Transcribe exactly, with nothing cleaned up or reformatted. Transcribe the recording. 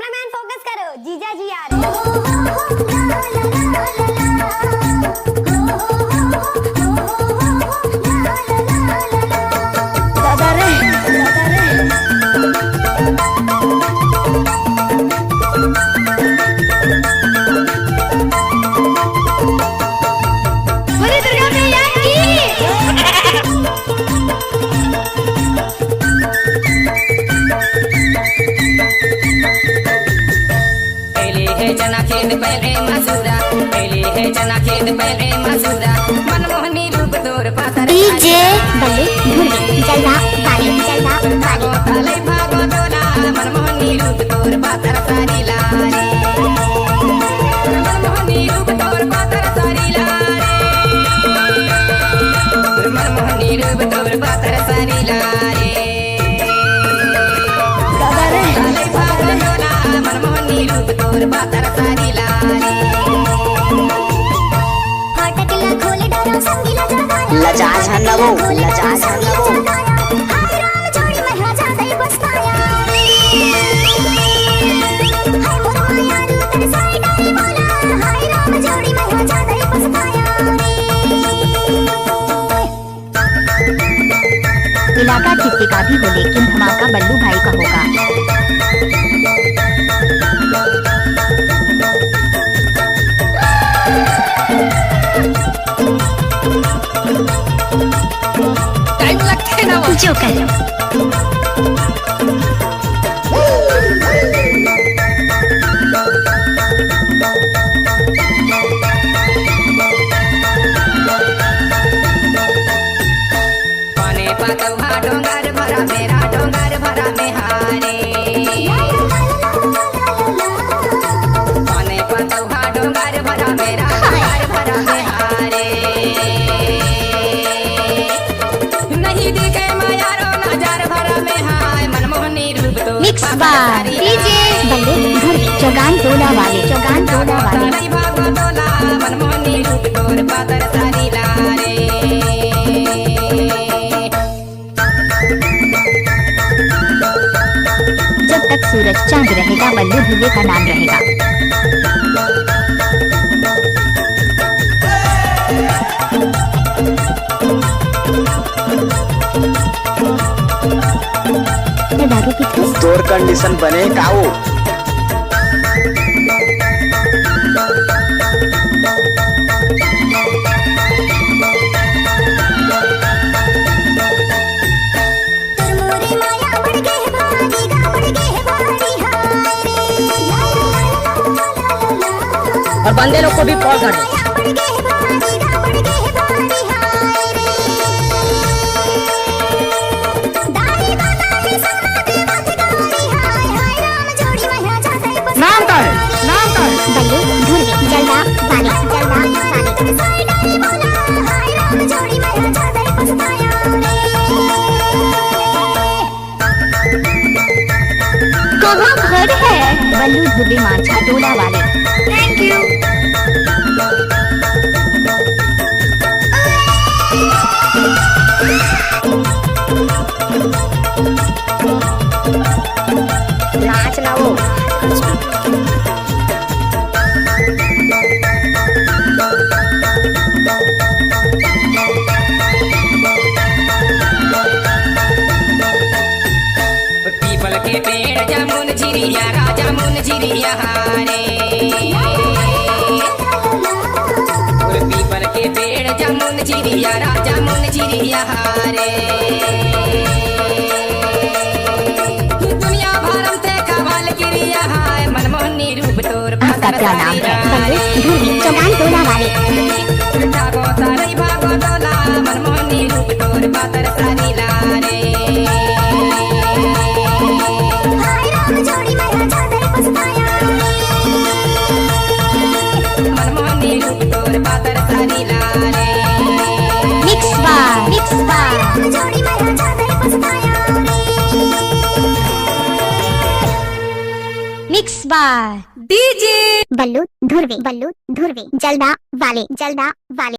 Cameraman focus करो, जीजा जी आ रहे हैं। दादा रे, दादा रे। बोले दुर्गा मैया की। पहले है चना खेत, पहले मसूरा, पहले है चना खेत, पहले मसूरा। मनमोहनी रूप तोर पातर डीजे बल्लू धुर्वे, जलवा वाले, जलवा वाले। भागो ताले भागो दोला, मनमोहनी रूप तोर पातर सारी लारी। मनमोहनी रूप तोर पातर सारी लारी। मनमोहनी रूप तोर पातर सारी लारी। दादा रे, दादा रे। मनमोहनी रूप तोर पातर सारी लारी। फाटक ला खोल डारा, संगीला जगाया। लजा झन वो, लजा झन वो। हाय राम जोड़ी में हो जा गई पछताया। हाय मोर माया रू तेरे साई डाली बोला। हाय राम जोड़ी में हो जा गई पछताया। इलाका किसी का भी हो, लेकिन धमाका बल्लू भाई का होगा। टाइम लगथे ना वो। जोकर। पाने पातौहा डोंगर भरा मेरा, डोंगर भरा मेहारे। पाने पातौहा डोंगर भरा मेरा, डोंगर भरा मेहारे। नहीं दिखे माया रो नजर भरा मेहाय, मनमोहनी रूप तो मिक्स बाय डीजे बल्लू धुर्वे, चौगान टोला वाले, चौगान टोला वाले। मनमोहनी रूप तोर पातर सारी लारे। जब तक सूरज चांद रहेगा, बल्लू धुर्वे का नाम रहेगा। ये दारू पीते हैं? तोर कंडीशन बने का वो? तोर मोरे माया बढ़ गे हे भारी, गा बढ़ गे हे भारी, हाय रे। और बंदे लोग को भी कॉल कर दो। माया बढ़ गे हे भारी, गा बढ़ गे हे भारी, हाय रे। दाई बताई सना दे मत गारी, हाय, हाय राम जोड़ी मैया जाते बस। नाम का है? नाम का है? बल्लू धुर्वे, जलवा वाले, जलवा वाले। साई डाली बोला, हाय राम जोड़ी मैया जाते बस पाया रे। कहाँ घर है? बल्लू धुर्वे मांझा टोला वाले। Thank you. नाच ना वो। पीपल के पेड़ जामुन झिरिया, राजा मुन झिरिया हारे। पीपल के पेड़ जामुन झिरिया, राजा मुन झिरिया हारे। दुनिया भरम ते कमाल किरिया हाय, मनमोहनी रूप तोर आपका क्या नाम है? बल्लू धुर्वे, चौगान टोला वाले। भागो तारे भागो डोला, मनमोहनी रूप तोर पातर सारी लारे। हाय राम जोड़ी मैया जाते पछताया। मनमोहनी रूप तोर पातर सारी लारे। Mix by, mix by. Ram जोड़ी मैया जाते पछताया। मिक्स बाय डीजे बल्लू धुर्वे, बल्लू धुर्वे, जलवा वाले, जलवा वाले।